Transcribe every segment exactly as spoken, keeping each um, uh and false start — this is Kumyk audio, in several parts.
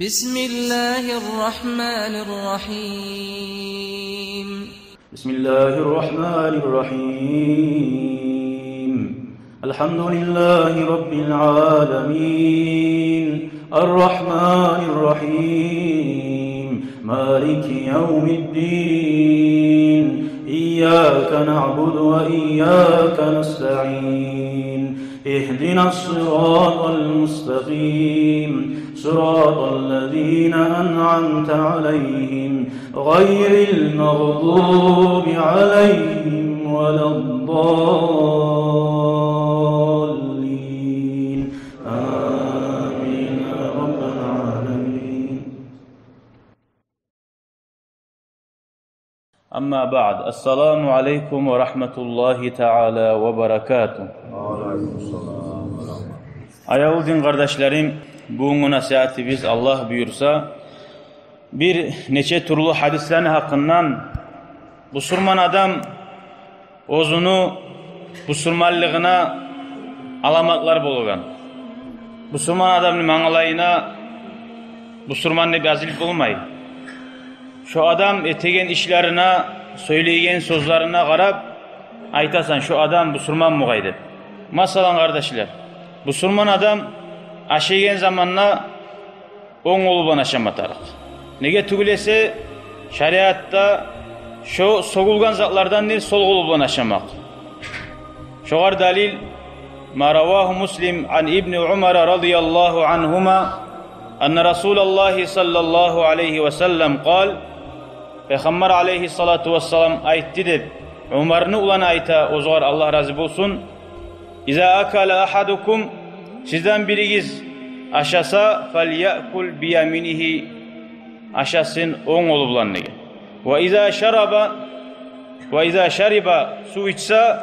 بسم الله الرحمن الرحيم. بسم الله الرحمن الرحيم. الحمد لله رب العالمين. الرحمن الرحيم. مالك يوم الدين. إياك نعبد وإياك نستعين. اهدنا الصراط المستقيم، صراط الذين أنعمت عليهم، غير المغضوب عليهم ولا الضالين. آمين يا رب العالمين. أما بعد، السلام عليكم ورحمة الله تعالى وبركاته. Аявлу дин къардашларым, бугюнгю насигьатыбыз, Аллагь буюрса, бир нече тюрлю гьадислени гьакъындан. Бусурман адам оьзюню бусурманлыгъына аламатлар болгъан. Бусурман адамны мангалайына бусурман деп язылып болмай. Шо адам этеген ишлерине, сёйлейген сёзлерине къарап айтасан, шо адам бусурман бугъай деп. Масала, къардашлар, бусурман адам ашайгъан заманда онг къолу булан ашама тарыкъ. Неге тюгюл эсе, шариатда шо сёгюлген затлардандыр сол къолу булан ашамакъ. Шогъар далил: ما رواه مسلم عن ابن عمر رضي الله عنهما أن رسول الله صلى الله عليه وسلم قال, Пайхаммар алайгьиссалату вассалам айтды деп, Умарны уланы айта, оьзюгер Аллагь рази болсун: إذا أكل أحدكم, сизден биригиз ашаса, فليأكل بيمينه, ашасын онг къолу булан деген. وإذا شرب, وإذا شرب, сув ичсе,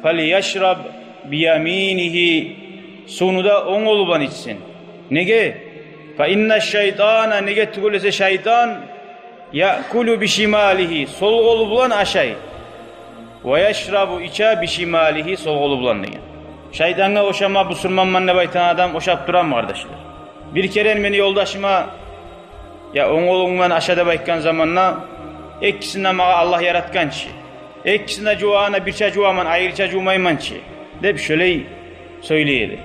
فليشرب بيمينه, сувну да онг къолу булан ичсин. Неге? فإن الشيطان, неге тюгюл эсе шайтан يأكل بشماله, сол къолу булан ашай. ويشرب, иче, بشماله, сол къолу булан деген. Шайтангъа ошама бусурманман деп айтагъан адам ошап турамы, къардашлар? Бир керен мени ёлдашыма, я, онг къолунг булан аша деп айтгъан заманда, экисин де магъа Аллагь яратгъан чы, экисин де жувагъанда бирче жуваман, айрыча жувмайман чы деп шолай сёйлей эди.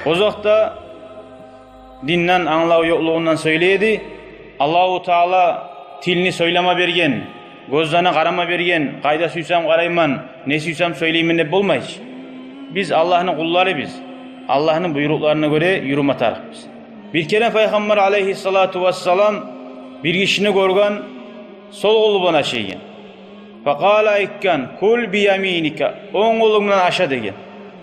Озокъда, динден англаву ёкълугъундан сёйлей эди. Аллагьу Таала тилни сёйлеме берген, гёзлени къарама берген, къайда сюйсем къарайман, не сюйсем сёйлеймен деп болмай чы. Биз Аллагьны къулларыбыз, Аллагьны буйрукъларына гёре юрюме тарыкъбыз. Бир керен Пайхаммар алайгьиссалату вассалам бир гишини гёрген, сол къолу булан ашайгъан. فقال, айтгъан: كل بيمينك, онг къолунг булан аша деген.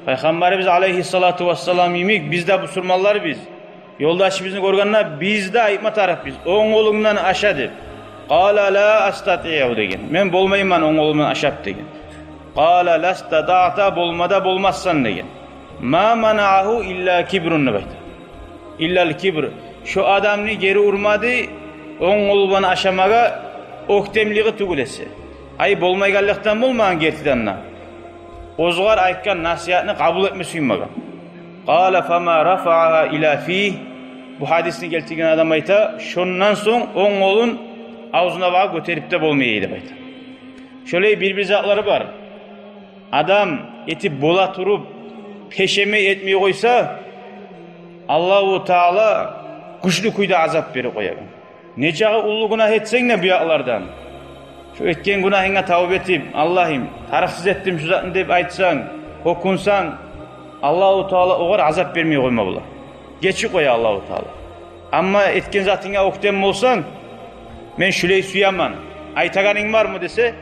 Пайхаммарыбыз алайгьиссалату вассалам йимик биз де бусурманларбыз. Ёлдашыбызны гёргенде биз де айтма тарыкъбыз: онг къолунг булан аша деп. قال: لا أستطيع, деген. Мен болмайман онг къолум булан ашап деген. قال: لا استطعت, болма да болмассан деген. ما منعه إلا الكبر, деп айта. إلا الكبر. Шо адамны гери урмады онг къолу булан ашамагъа оьктемлиги тюгюл эсе. Ай, болмайгъанлыкъдан болмагъан гертиден де. Оьзюгер айтгъан насигьатны къабул этме сюймеген. قال: فما رفعها إلى فيه. Бу гьадисни гелтирген адам айта, шондан сонг онг къолун авзуна багъа гётерип де болмай эди деп айта. Шолай бир-бир затлары бар. Адам этип бола туруп, пешемей этмей къойса, Аллагьу Таала гючлю кюйде азап берип къоягъан. Нечакъы уллу гюнагь этсенг де бу якълардан, шо этген гюнагьынга тавба этип, Аллагьым, тарыкъсыз этдим шу затны деп айтсанг, гьёкюнсенг, Аллагьу Таала огъар азап бермей къойма бола. Гечип къоя Аллагьу Таала. Амма этген затынга оьктем болсанг, мен шулай сюемен, айтагъанынг бармы десе,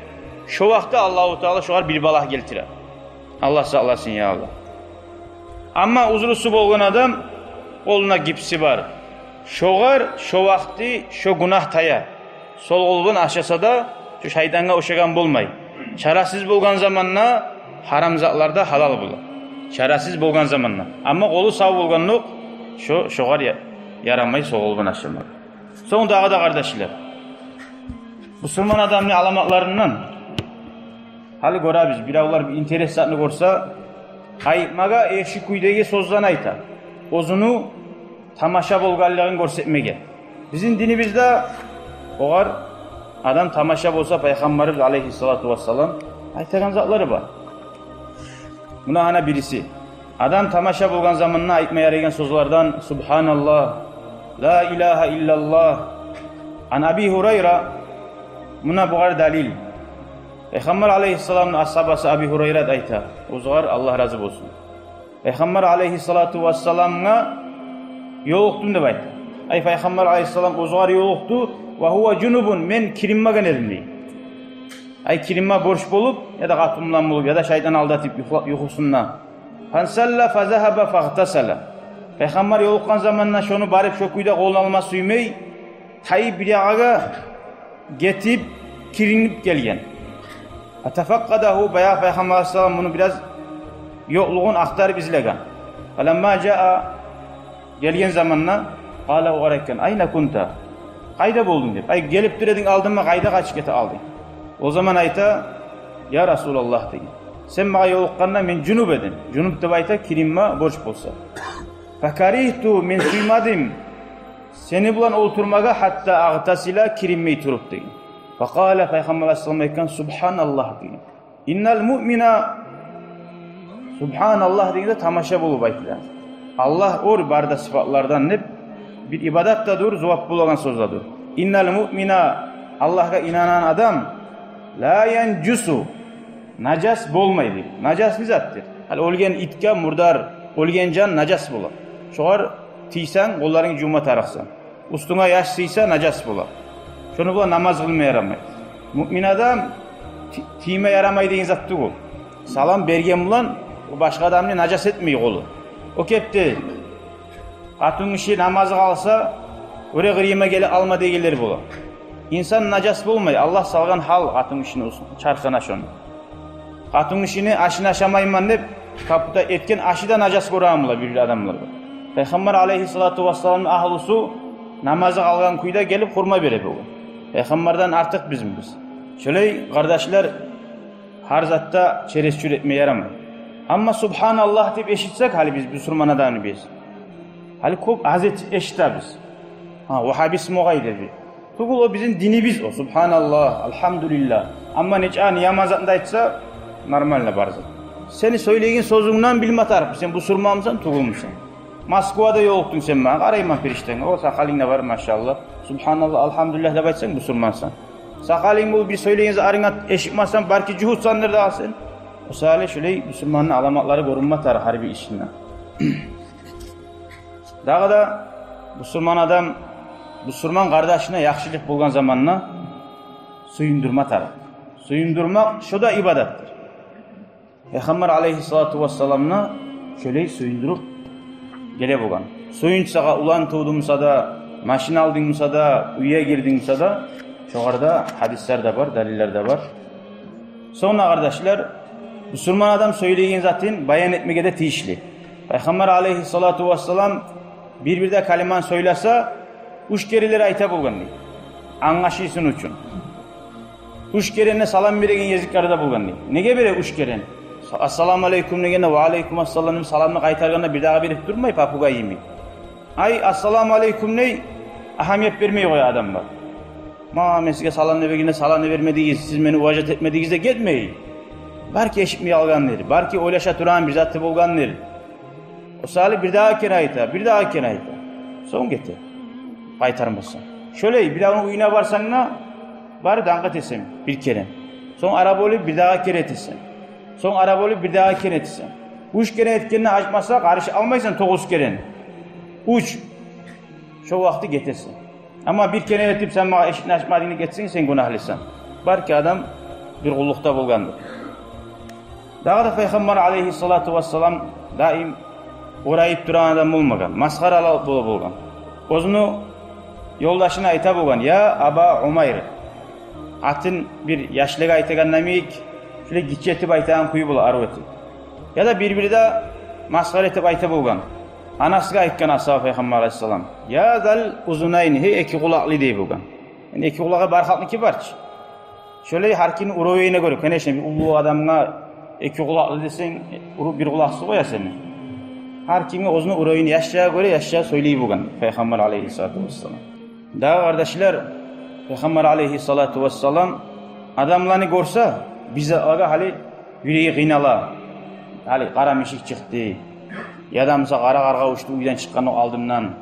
шо вакътиде Аллагьу Таала шогъар бир балагь гелтире. Аллагь сакъласын, я Аллагь. Амма узрусу болгъан адам, къолунда гипси бар, шогъар шо вакъти шо гюнагь тая. Сол къолу булан ашаса да, шо шайтангъа ошагъан болмай. Чарасыз болгъан заманда гьарам затлар да гьалал бола. Чарасыз болгъан заманда. Амма къолу сав болгъандокъ, шо, шогъар я-, ярамай сол къолу булан ашама. Сонг дагъы да, къардашлар, бусурман адамны аламатларындан, гьали гёребиз, биревлер бир интерес затны гёрсе, айтмагъа эрши кюйдеги сёзлени айта. Оьзюню тамаша болгъанлыгъын гёрсетмеге. Бизин динибизде огъар адам тамаша болса, Пайхаммарыбыз алейгьиссалату вассалам айтагъан затлары бар. Муна гьана бириси. Адам тамаша болгъан заманда айтма ярайгъан сёзлерден: «Субгьаналлагь», «Ла илагьа иллаллагь». Ан Аби Гьурайра, муна бугъар далил. Пайхаммар алейгьиссаламны асгьабасы Аби Гьурайра айта, оьзюгер Аллагь рази болсун. Пайхаммар алейгьиссалату вассаламгъа ёлукъдум деп айта. Ай, Пайхаммар алейгьиссалам оьзюгер ёлукъду, «ва гьува жунубун», мен киринмеген эдим дей. Ай, киринме борч болуп, яда къатын булан болуп, яда шайтан алдатып юхла-, юхусунда. «Фансалла фазагьаба фагътасала». Пайхаммар ёлукъгъан заманда шону барып шо кюйде къолуна алма сюймей, тайып бир ягъагъа гетип, киринип гелген. Атафакъкъадагьу, баягъы Пайхаммар алейгьиссалам муну бираз ёкълугъун ахтарып излеген. Фаламма жаа, гелген заманда, къала, огъар айтгъан: «Айна кунта?» Къайда болдунг деп. Ай, гелип тура эдинг алдыма, къайда къачып гете алдынг? О заман айта: «Я Расулаллагь, — деген, — сен магъа ёлукъгъанда мен жунуп эдим». Жунуп деп айта киринме борч болса. «Факаригьту, мен сюймедим сени булан олтурмагъа, гьатта агътасила, киринмей туруп», — деген. Факъала, Пайхаммар алейгьиссалам айтгъан: «Субгьаналлагь», — деген. «Иннал муъмина», «Субгьаналлагь» дегенде тамаша болуп айтыла. Аллагь оьр бары да сыфатлардан деп, бир ибадат да дюр, зувап болагъан сёз де дюр. «Иннал муъмина», Аллагьгъа инанагъан адам, «ла янжусу», нажас болмай дей. Нажас не затдыр? Гьали оьлген итге, мурдар, оьлген жан нажас бола. Шогъар тийсенг, къолларынг жувма тарыкъсан. Уьстюнге яш сыйса, нажас бола. Шону булан намаз къылма ярамай. Муъмин адам ти-, тийме ярамай деген зат тюгюл. Салам берген булан о башгъа адамны нажас этмей къолу. О кепде къатын гиши намазы къалса, оьре къырыйыма геле алма дегенлер бола. Инсан нажас болмай, Аллагь салгъан гьал къатын гишини уьст-, чархына шону. Къатын гишини ашын ашамайман деп, капута этген ашы да нажас гёреген бола бир-бир адамлар бар. Пайхаммар алейгьиссалату вассаламны агьлюсю намазы къалгъан кюйде гелип хурма бере болгъан. Пайхаммардан артыкъ бизмибиз? Шолай, къардашлар, гьар затда через чур этме ярамай. Амма «Субгьаналлагь» деп эшитсек, гьали биз бусурман адамны биз, гьали кёп аз эт-, эшитебиз. Гьа, вагьабизм огъай деп. Тюгюл, о бизин динибиз о, «Субгьаналлагь», «Алгьамдулиллагь». Амма нечакъы яман затны да айтса, нормально бар зат. Сени сёйлейген сёзюнгден билме тарыкъ, сен бусурманмысан, тюгюлмюсен. Москвада ёлукъдунг сен магъа, къарайман периштенге, о сакъалынг да бар, машаллагь. «Субгьаналлагь, алгьамдулиллагь» деп айтсанг, бусурмансан. Сакъалынг болуп, бир сёйлеген затларынга эшитмесенг, балки жугьутсандыр дагъы сен. О саялы шолай бусурманны аламатлары гёрюнме тарыкъ гьар бир ишинде. Дагъы да бусурман адам бусурман къардашына яхшылыкъ болгъан заманда сююндюрме тарыкъ. Сююндюрмек, шо да ибадатдыр. Пайхаммар алейгьиссалату вассаламны шолай сююндюрюп геле болгъан. Сююнч сагъа улан тувдумуса да, машин алдынгмуса да, уьйге гирдингмуса да, шогъар да гьадислер де бар, далиллер де бар. Сонг да, къардашлар, бусурман адам сёйлейген затын баян этмеге де тийишли. Пайхаммар алейгьиссалату вассалам бир-бирде калиманы сёйлесе, уьч керенлер айта болгъан дей, англашылсын учун. Уьч керен де салам береген ерлер де болгъан дей. Неге бере уьч керен? «Ассаламу алейкум» дегенде, «Ва алейкум ассалам» деп саламны къайтаргъанда, бир дагъы берип турмай, попугай йимик. Ай, «Ассаламу алейкум» дей, агьамият бермей къоя адам бар. «Ма, мен сизге салам да бергенде, салам да бермедигиз, сиз мени уважать этмедигиз» деп гетмей. Балки эшитмей къалгъандыр, балки ойлаша турагъан бир заты болгъандыр. О саялы бир дагъы керен айта, бир дагъы керен айта. Сонг гете, къайтармаса. Шолай, бир дагъы уьюне барсанг да, барып дангъы этесен бир керен. Сонг ара болуп, бир дагъы керен этесен. Сонг ара болуп, бир дагъы керен этесен. Уьч керен этгенде ачмаса, къаршы алмайсан тогъуз керен. Уьч. Шо вакъти гетесен. Амма бир керен этип, сен магъа эшикни ачмадынг деп гетсенг, сен гюнагьлысан. Балки адам бир къуллукъда болгъандыр. Дагъы да Пайхаммар алейгьиссалату вассалам даим къорайып турагъан адам болмагъан, масхаралар бола болгъан. Оьзюню ёлдашына айта болгъан: «Я Аба Умайр». Атын бир яшлагъа айтагъан йимик, шулай гиччи этип айтагъан кюю бола, арив этип. Яда бир-бирде масхара этип айта болгъан. Анасгъа айтгъан асгьаба Пайхаммар алейгьиссалам: «Я зал узунайн, гьей эки къулакълы», — дей болгъан. Энни эки къулагъы бар халкъныки бар чы. Шолай гьар кимни уровенине гёре, конечно, бир уллу адамгъа эки къулакълы десенг, уруп бир къулакъсыз къоя сени. Гьар кимге оьзюню уровени, яшчагъа гёре яшчагъа сёйлей болгъан Пайхаммар алейгьиссалату вассалам. Дагъы, къардашлар, Пайхаммар алейгьиссалату вассалам адамланы гёрсе, бизде агъа гьали юреги къыйнала. Гьали къара мишик чыкъды, яда буса къара къаргъа учду уьйден чыкъгъан алдындан,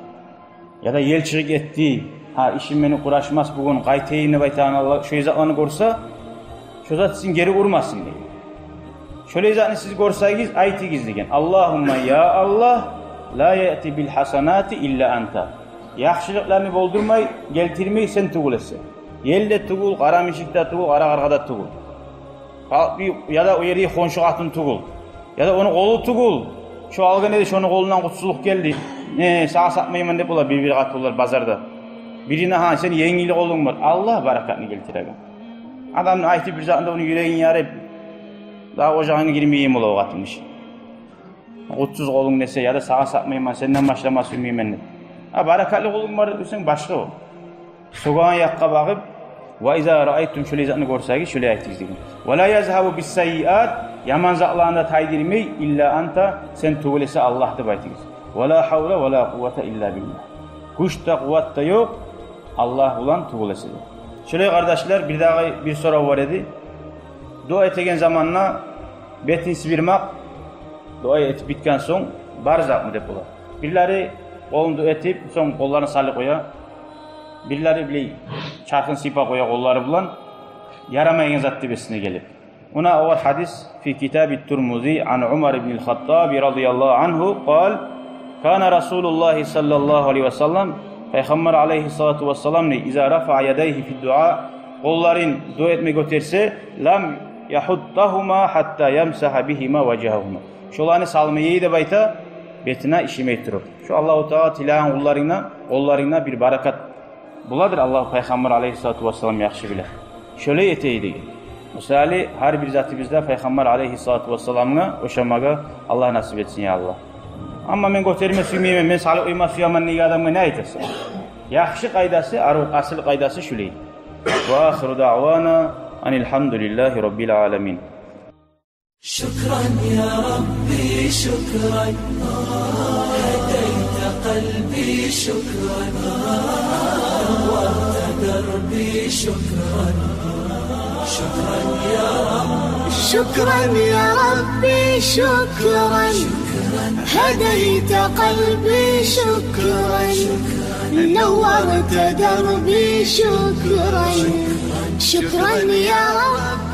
яда ел чыгъып гетди. Гьа, ишим мени къурашмас бугюн, къайтайым деп айтагъан, Аллагь, шо затланы гёрсе, шо зат сизин гери урмасын деген. Шолай затны сиз гёрсегиз, айтыгъыз деген: «Аллагьумма, я Аллагь, ла яъти бил гьасанати илла анта». Яхшылыкъланы болдурмай, гелтирмей сен тюгюл эсе. Ел де тюгюл, къара мишик де тюгюл, къара къаргъа да тюгюл. Халкъ бир, яда о ердеги хоншу къатын тюгюл, яда ону къолу тюгюл. Шо алгъан эди, шону къолундан къутсузлукъ гелди. «Э, сагъа сатмайман», – деп бола бир-бир къатынлар базарда. Бирине: «Гьа, сени енгил къолунг бар». Аллагь баракатны гелтиреген. Адамны айтып бир затын да, ону юрегин ярып, дагъы ожагъынга гирмейген бола о къатын иши. Къутсуз къолунг десе, яда «сагъа сатмайман, сенден башлама сюймеймен» деп. А баракатлы къолунг бар десенг, башгъа о. Согъагъан якъгъа багъып, «ва иза раайтум», шолай затны гёрсегиз, шолай айтыгъыз деген. «Ва ла язгьабу бис сайиат», яман затланы да тайдырмай, «илла анта», сен тюгюл эсе, Аллагь, деп айтыгъыз. «Ва ла гьавла ва ла къуввата илла биллагь». Гюч де, къуват да ёкъ Аллагь булан тюгюл эсе деп. Шолай, къардашлар, бирдагъы бир сорав бар эди. Дуа этеген заманда бетин сибирмек, дуа этип битген сонг, бар затмы деп бола. Бирлери къолун дуа этип, сонг къолларын салып къоя. Бирлери билей чархын сыйпап къоя къоллары булан, ярамайгъан зат деп эсине гелип. Муна о гьадис фи китаби Турмузи ан Умар ибн аль-Хаттаби радияллагьу ангьу къал: «Кана Расулуллагьи саллаллагьу алайгьи ва саллам», Пайхаммар алайгьиссалату вассалам не, «иза рафаа ядайгьи фи дуа», къолларын дуа этме гётерсе, «лам ягьуттагьума гьатта ямсагьа бигьима важгьагьума». Шоланы салмай эди деп айта, бетине ишимей туруп. Шо Аллагьу Таала тилеген къулларына, къолларына бир баракат боладыр, Аллагь, Пайхаммар алайгьиссалату вассалам яхшы биле. Шолай эте эди деген. Мисалы, гьар бир затыбызда Пайхаммар алайгьиссалату вассаламгъа ошамагъа Аллагь насип этсин, я Аллагь. Амма мен гётерме сюймеймен, мен салып къойма сюемен деген адамгъа не айтасан? Яхшы къайдасы, арив, асил къайдасы шулай. Ва ахиру даъвана анил гьамдулиллагьи раббил аламин. شكرا يا ربي شكرا، هديت قلبي شكرا، نورت دربي شكرا. شكرا يا رب. شكرا يا ربي شكرا، هديت قلبي شكرا، نورت دربي شكرا. شكرا يا رب.